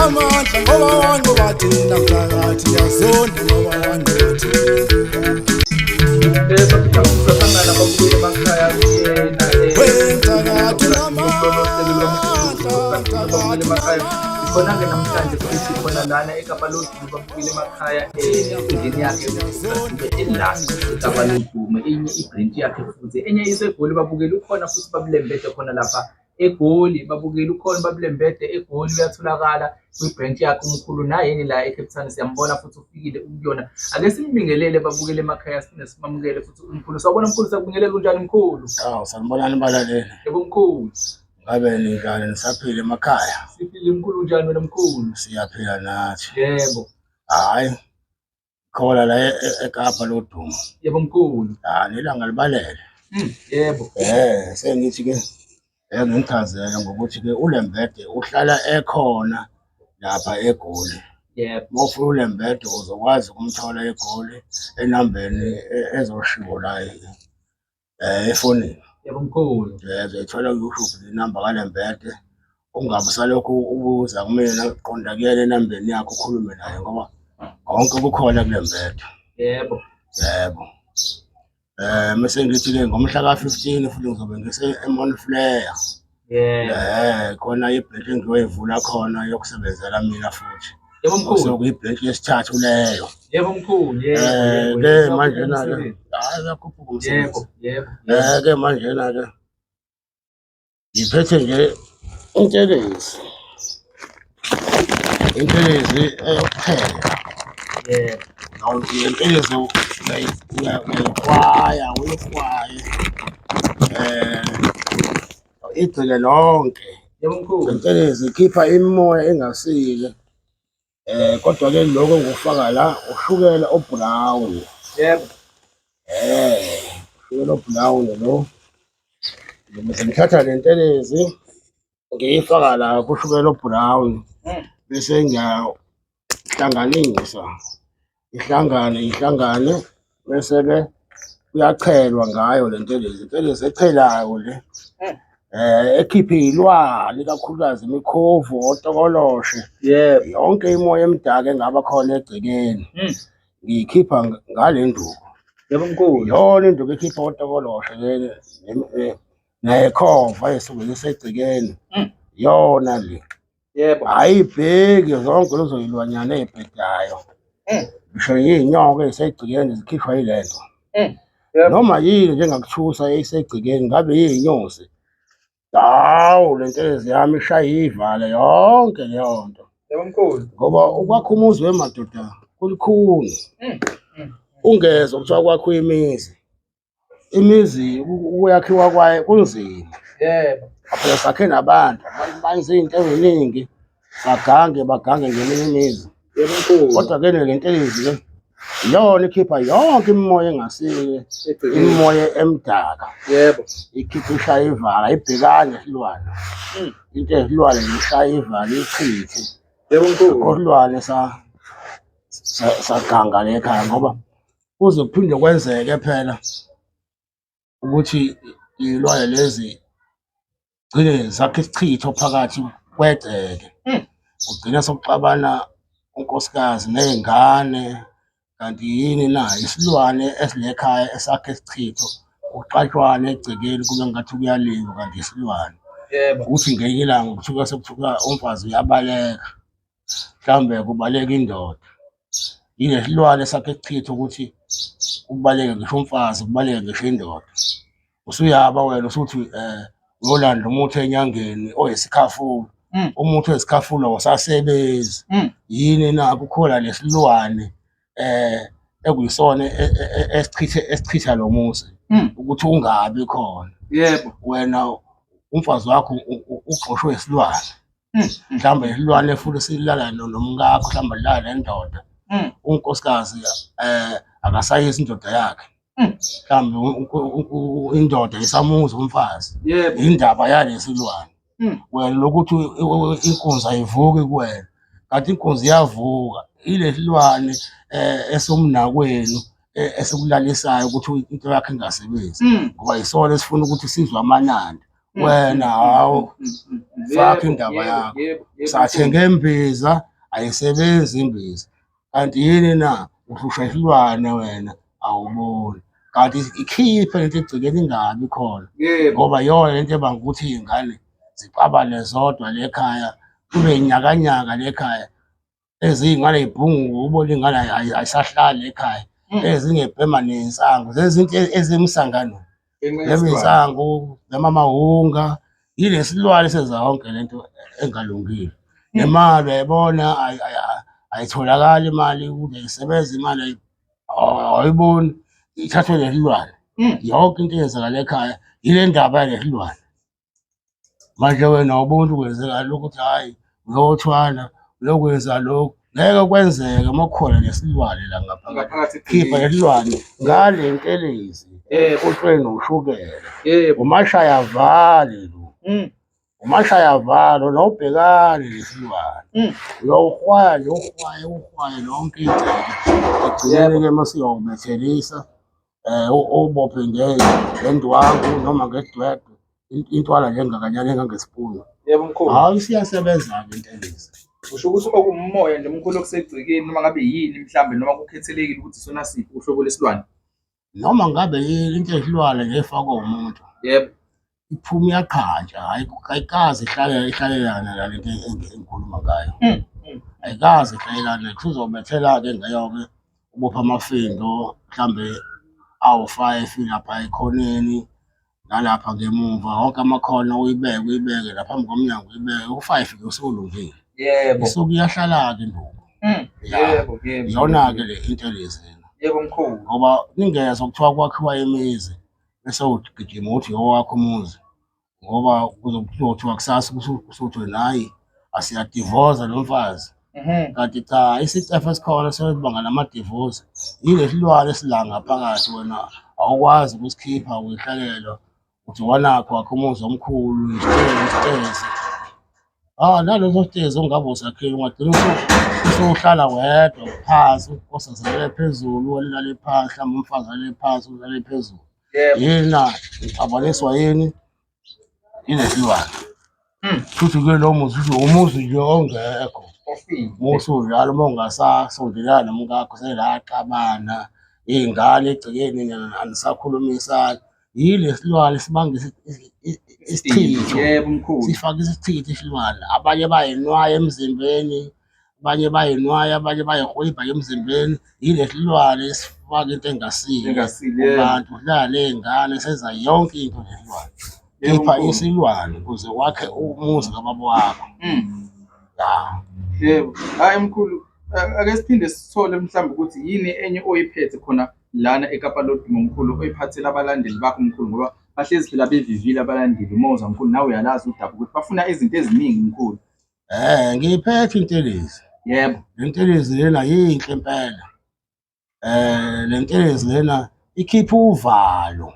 Unamandla ngoba wanqoba thina mthakathi, yazonda ngoba wanqoba thina. Sasangana babuyele emakhaya kuyena Wemthakathi unamandla, babuyele mthakathi emakhaya. Khona-ke namhlanje unamandla. futhi khona lana eKapa Lodumo babuyele emakhaya enkundleni yakhe ela eKapa Lodumo, enye ibhrentshi yakhe futhi enye iseGoli babukele ukhona futhi babulembede khona lapha eGoli babukele ukhona babulembede eGoli uyatholakala kwibhrentshi yakhe umkhulu nayeni la eCape Town siyambona futhi ufikile ukuyona. Ake simbingelele babukele emakhaya siphinde simamukele futhi umkhulu. Sawubona mkhulu, siyakubingelela unjani mkhulu? Awu, sanibonani balaleli. Yebo mkhulu. Ngabe ninjani nisaphila emakhaya? Siphile mkhulu, unjani wena mkhulu? Siyaphila nathi. Yebo. Hhayi, khona la eKapa lodumo. Yebo mkhulu. Ah, nelanga libalele. Yebo. Sengithi ke ngichazele ngokuthi ke uLembede uhlala ekhona lapha eGoli. Yebo. Uma ufuna uLembede uzokwazi ukumthola eGoli enambeni ezoshiwo la efonini. Yebo mkhulu. Uzoyithola ku-YouTube inamba kaLembede. Ungabe usalokhu ubuza kumina, qonda kuyena enambeni yakho ukhulume naye ngoba konke kukhona kuLembede. Yebo. Yebo. Mese ngithi-ke ngomhla ka-15 futhi ngizobe ngise eMount Frere. Yebo. Khona ibhrentshi engiyoyivula khona yokusebenzela mina futhi. Yebo mkhulu. Sokuyibhrentshi yesithathu leyo. Yebo mkhulu. Yebo. Yebo. Ke Yebo. manjena-ke, Umsebenzi. hhayi uyakhuphuka Yebo. umsebenzi. Yebo. Yebo. Ke manjena-ke ngiphethe nje intelezi. Intelezi eyokupheka. Yebo. Le ntelezi uyayikwaya, uyikwaye. Igcine lonke. Yebo mkhulu. Le ntelezi ikhipha imimoya engasile. Kodwa ke lokho engikufaka la ushukela obrown. Yebo. Ushukela obrown lo. Bese ngithatha le ntelezi ngiyifaka la kushukela obrown. Bese ngiyahlanganisa. Ihlangane ihlangane bese ke kuyachelwa ngayo le ntelezi. Intelezi echelayo le. Ekhiphe iy'lwane ikakhulukazi imikhovu, otokoloshe. Yebo. Yonke imoya emdaka engaba khona egcekeni. Ngiyikhipha ngale nduku. Yebo mkhulu. Yona induku ekhipha otokoloshe le nekhova esuke isegcekeni. Yona le. Yebo. Ayibheki zonke lezo yilwanyana ey'bhedayo. Ngisho iy'nyoka ey'segcekeni zikhishwa yile nto. Yebo. Noma yini nje engakuthusa eyisegcekeni ngabe yiy'nyosi. Hawu, le ntelezi yami ishaye ivale yonke leyo nto. Yebo mkhulu. Ngoba ukwakha umuzi wemadoda kulukhuni. Ungezwa kuthiwa kwakhiwa imizi. Imizi ukuyakhiwa kwayo kunzima. Yebo. Phela sakhe nabantu, abantu benza iy'nto ey'ningi, bagange bagange ngeminye imizi. Yebo mkhulu. Kodwa ke le ntelezi ke iyona ikhipha yonke imimoya engasile, Egcekeni. imimoya emdaka. Yebo. Ikhipha ishaya ivala, ayibhekani nesilwane. Into esilwane nje ishaya ivala ichithe. Yebo mkhulu. Osilwane saganga le ekhaya ngoba kuze kuphinde kwenzeke phela ukuthi iy'lwane lezi gcine zakhe isichitho phakathi kwegceke. Kugcina sekuxabana unkosikazi ney'ngane kanti yini na isilwane esilekhaya esakhe isichitho kuxatshwane egcekeni kube ngathi kuyaliwa kanti isilwane. Yebo. Kuthi ngelinye ilanga kuthiwa sekuthiwa umfazi uyabaleka, mhlawumbe kubaleka indoda. Yilesilwane esakhe isichitho ukuthi kubaleke ngisho umfazi, kubaleke ngisho indoda. Usuyaba wena usuthi uyolanda umuthi enyangeni oyisikhafula. Umuthi oyisikhafula awusasebenzi. Yini na kukhona lesilwane ekuyisona esichithe esichitha lo muzi ukuthi ungabi khona. Yebo. Wena umfazi wakho ugxoshwe isilwane. Mhlawumbe isilwane futhi silala nomkakho, mhlawumbe lilala nendoda. Unkosikazi akasayisi indoda yakhe. Mhlawumbe indoda isamuza umfazi. Yebo. Indaba yalesilwane. Wena lokuthi inkunzi ayivuki kuwena, kanti inkunzi iyavuka. Ilesilwane esomnakwenu esikulalisayo ukuthi into yakho ingasebenzi. Ngoba yisona esifuna ukuthi sizwe amanandi. Wena hawu faka indaba yakho. Sathenga imbiza ayisebenzi imbiza. Kanti yini na uhlushwa isilwane wena awuboni. Kanti ikhiphe lento egcekeni ingabi khona. Ngoba iyona lento ebanga ukuthi iy'ngane zixabane zodwa le ekhaya kube inyakanyaka le ekhaya. Ezinye iy'ngane y'bhunguke ubone ingane ayisahlali ekhaya. Ezinye y'bhema ney'nsangu zenza into ezimsangano. Bhema iy'nsangu, bhema amahunga. Yile silwane esenza yonke le nto engalungile. Nemali uyayibona ayitholakali imali ukuze isebenze imali awuyiboni ithathwe lesilwane. Yonke into eyenzakala ekhaya yile ndaba yalesilwane. Manje wena awuboni kwenzeka lokhu ukuthi hhayi uyothwala uyokwenza lokhu ngeke kwenzeke uma kukhona nesilwane la ngaphakathi. Khipha lesilwane ngale ntelezi utshwe noshukela. Umashaya vale lo. Umashaya valo nobhekane nesilwane. Uyawuhwaya nje uhwaye uhwaye lonke igceke. Ekugcineni-ke uma usuyawubethelisa ubophe ngendwangu noma ngedwedwe intwala nje engakanyana engangesipunu. Yebo mkhulu. Hawu isiyasebenza-ke intelezi. Usho ukuthi okuwumoya nje mkhulu okusegcekeni noma ngabe yini mhlambe noma kukhethelekile ukuthi isona siphi uhlobo lesilwane. Noma ngabe yini into esilwane nje efakwa umuntu. Yebo. Iphuma iyaqhantsha hayi ayikaze ihlale ihlalelana la lento engikhuluma ngayo. Ayikaze ihlalelane kusuzobethela-ke ngayo-ke ubopha amafindo mhlambe awu-five lapha ekhoneni nalapha ngemuva wonke amakhona uyibeke uyibeke lapha phambi komnyango uyibeke u-five ke usulungile. Yebo. Isuke iyahlala-ke induku. Ya. Yebo, yebo. Iyona-ke le into elezina. Yebo mkhulu. Ngoba ningezwa kuthiwa kwakhiwa imizi bese ugijima uthi owakho umuzi ngoba kuzothiwa kusasa usuthi wena hhayi asiyadivoza lo mfazi. Kanti cha isicefe esikhona sebanga namadivosi yile silwane esila ngaphakathi wena awukwazi ukusikhipha uyihlalelwa uthi wanakho wakho umuzi omkhulu isitezi isitezi. Ah naleso sitezi ongabe usakhile ungagcina usuhlala wedwa phansi unkosazana alale phezulu wena ulale phansi mhlawumbe umfazi alale phansi ulale phezulu. Yebo. Yini na ngixabaniswa yini inesilwane. Futhi ke lo muzi usho umuzi nje ongekho. Ofile. Musunjalo uma ungasasondelani nomkakho selaxabana iy'ngane egcekeni anisakhulumisani. Yile silwane sibanga isichitho. Yebo mkhulu. Sifaka isichitho isilwane. Abanye bayinwaya emzimbeni, abanye bayinwaya, abanye bayihwebha emzimbeni. Yile silwane esifaka into engasile Engasile, yebo. kubantu. Sidlala ney'ngane senza yonke into lesilwane. Yebo, Khipha mkhulu. isilwane ukuze wakhe umuzi kababa wakho. Ya. Yebo. Hayi mkhulu, ake siphinde sithole mhlawumbe ukuthi yini enye oyiphethe khona lana eKapa Lodumo mkhulu oyiphathela abalandeli bakho mkhulu ngoba bahlezi phela bevivile abalandeli uma mkhulu nawe uyalazi udaba ukuthi bafuna izinto eziningi mkhulu. Ngiyiphethe intelezi. Yebo. Le ntelezi lena yinhle impela. Le ntelezi lena ikhipha uvalo.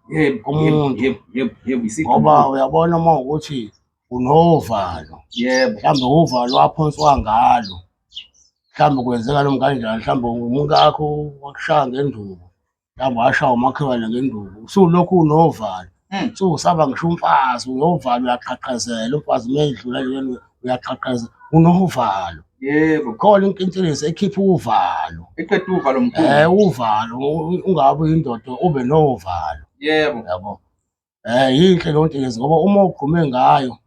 Yebo, Umuntu. yebo, yebo, yebo, isigqi Ngoba mkhulu. uyabona uma ukuthi unovalo. Yebo. Mhlawumbe uvalo waphonswa ngalo. Mhlawumbe kwenzeka noma kanjani, mhlawumbe umuntu wakho wakushaya ngenduku. Mhlawumbe washaya umakhelwane ngenduku. Usulokhu unovalo. Ususaba ngisho umfazi, unovalo uyaqhaqhazela, umfazi uma edlula nje wena uyaqhaqhazela, unovalo. Yebo. Khona inkintelezi ekhipha uvalo. Eqeda uvalo mkhulu. Uvalo ungabe uyindoda ube novalo. Yebo. Yabo. Yinhle leyo ntelezi ngoba uma ugqume ngayo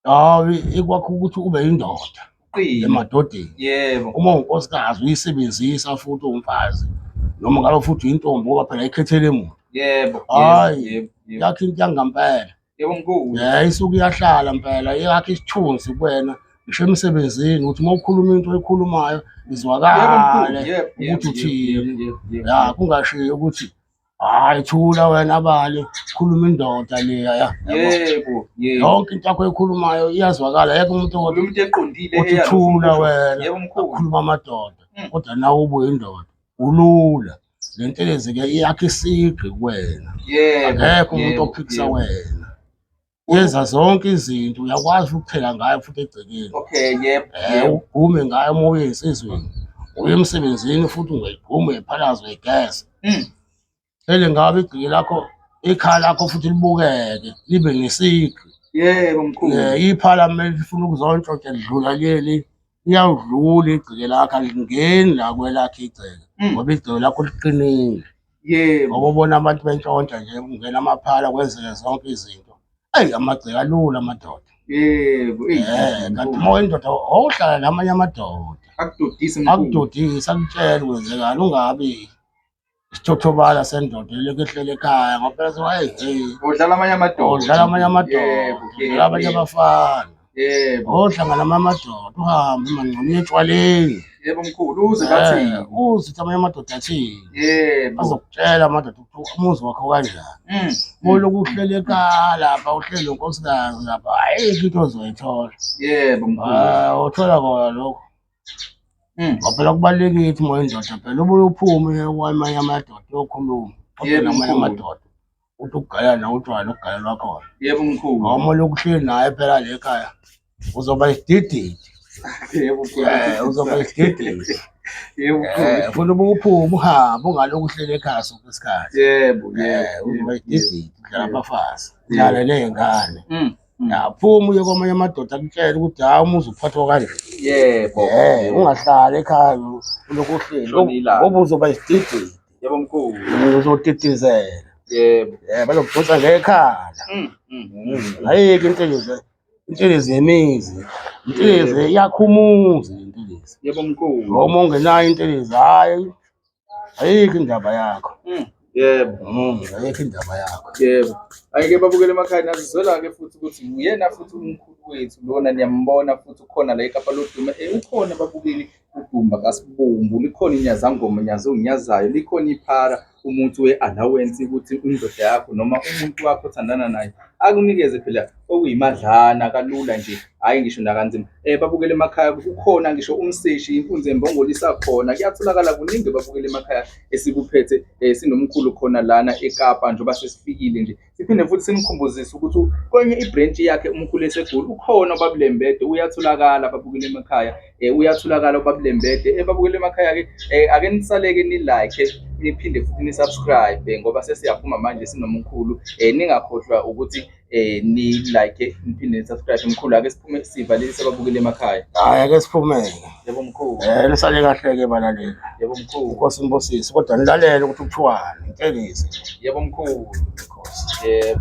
hawu ikwakho ukuthi ube yindoda Uqine. emadodeni. Yebo. Uma unkosikazi uyisebenzisa futhi uwumfazi noma ngabe futhi uyintombi ngoba phela ayikhethele muntu. Yebo. Hhayi. Yebo. Yebo. Yakho into yangampela. Yebo mkhulu. Isuke iyahlala mpela yakho isithunzi kuwena ngisho emsebenzini ukuthi uma ukhuluma into oyikhulumayo Yebo mkhulu. izwakale Yebo. Yebo. ukuthi uthini. Yebo. Yebo. Yebo. Ya kungashiyi ukuthi hhayi thula wena bani khuluma indoda leya ya. Yabo. Yebo. Yebo. Yonke into yakho oyikhulumayo iyazwakala yeke umuntu Khuluma into eqondile othi eyalo thula mkhulu. wena Yebo mkhulu. akhuluma amadoda kodwa nawe ube uyindoda ulula. Le ntelezi ke iyakha isigqi kuwena. Yebo. Akekho umuntu Yebo. ophikisa Yebo. wena. Yenza zonke izinto uyakwazi ukuthela ngayo futhi egcekeni. Okay, yebo. Yebo. Ugume ngayo uma uye ensizweni. Uye emsebenzini futhi ungayigquma uyiphalaze uyigeze. Ele ngabe igceke lakho Ikhaya lakho futhi libukeke libe nesigqi. Yebo mkhulu. Iphala kumele lifuna ukuzontshontsha lidlula leli liyawudlula igceke lakho alingeni la kwelakho igceke ngoba igceke lakho liqinile. Yebo. Ngoba ubona abantu bentshontsha nje kungena amaphala kwenzeke zonke izinto. Eyi amagceke alula amadoda. Yebo. Eyi, Kanti uma uyindoda wawuhlala namanye amadoda. Akudodise mkhulu. Akudodise akutshele kwenzekani ungabi isithothobala sendoda elokhu ehlele ekhaya ngoba phela so hey hey Udlala amanye amadoda. udlala amanye amadoda Yebo, udlala abanye yebo. abafana Yebo. ohlangana namanye amadoda uhambe mangcono uye etshwaleni. Yebo mkhulu, uze bathini? Uze uthi amanye amadoda athini? Yebo. Azokutshela amadoda ukuthi umuzi wakho kanjani. Ulokhu uhleli ekhaya lapha uhleli nonkosikazi lapha ayikho into ozoyithola. Yebo mkhulu. Ah, uthola kona lokho. Ngoba phela kubalulekile ukuthi uma uyindoda phela ubuye uphume uye kwamanye amadoda uyokhuluma. Yebo, Namanye mkhulu. amadoda. Uthi ukugaya nawe utshwala ukugaya lwakhona. Yebo mkhulu. Ngoba ulokhu uhleli naye phela le ekhaya uzoba isidididi. Yebo mkhulu. Uzoba isidididi. Yebo mkhulu. Funa uphume uhambe ungalokhu uhleli ekhaya sonke isikhathi. Yebo, yebo. Uzoba isidididi udlala abafazi, Yebo. udlale ney'ngane. Yaphuma uye kwamanye amadoda akutshele ukuthi hhayi umuzi uphathwa kanje. Yebo. Ungahlali ekhaya ulokhu uhleli Shona ilanga. ngoba uzoba isidididi. Yebo mkhulu. Uzotitizela. Yebo. Bazokudonsa ngekhala. Ayikho intelezi, intelezi yemizi. Intelezi iyakha umuzi intelezi. Yebo mkhulu. Noma ungenayo intelezi hhayi ayikho indaba yakho. Yebo. Ayikho indaba yakho. Yebo. Ayike babukele emakhaya nazizwela-ke futhi ukuthi uyena futhi umkhulu wethu lona niyambona futhi ukhona la eKapa Loduma. Ukhona babukeli uDumba kaSibumbu, likhona inyazangoma nyazo nginyazayo, likhona iphara umuntu we-allowance ukuthi indoda yakho noma umuntu wakho othandana naye akunikeze phela okuyimadlana kalula nje, hhayi ngisho nakanzima. Babukele emakhaya kukhona ngisho umseshi inkunzi yembongolo isakhona, kuyatholakala kuningi babukele emakhaya esikuphethe sinomkhulu khona lana eKapa njengoba sesifikile nje. Siphinde futhi simkhumbuzise ukuthi kwenye ibhrentshi yakhe umkhulu eseGoli ukhona uBabulembede uyatholakala babukele emakhaya uyatholakala uBabulembede. Babukele emakhaya-ke ake nisaleke ni-like niphinde futhi ni-subscribe ngoba sesiyaphuma manje sinomkhulu. Ningakhohlwa ukuthi ni-like niphinde ni-subscribe. Mkhulu ake siphume sivalelise ababukeli emakhaya. Hhayi ake siphumeke. Yebo mkhulu. Nisale kahle-ke balaleli. Yebo mkhulu. Inkosi inibusise kodwa nilalele ukuthi kuthiwani, intelezi. Yebo mkhulu. Yebo.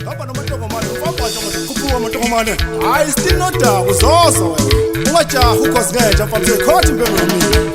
Hamba nomantongomane, ufambatsha khuphuka amantongomane. Hayi still nodaba uzoza wena. Ungajahi ukhozi ngenja mfana uzoyikhotha impela yomile.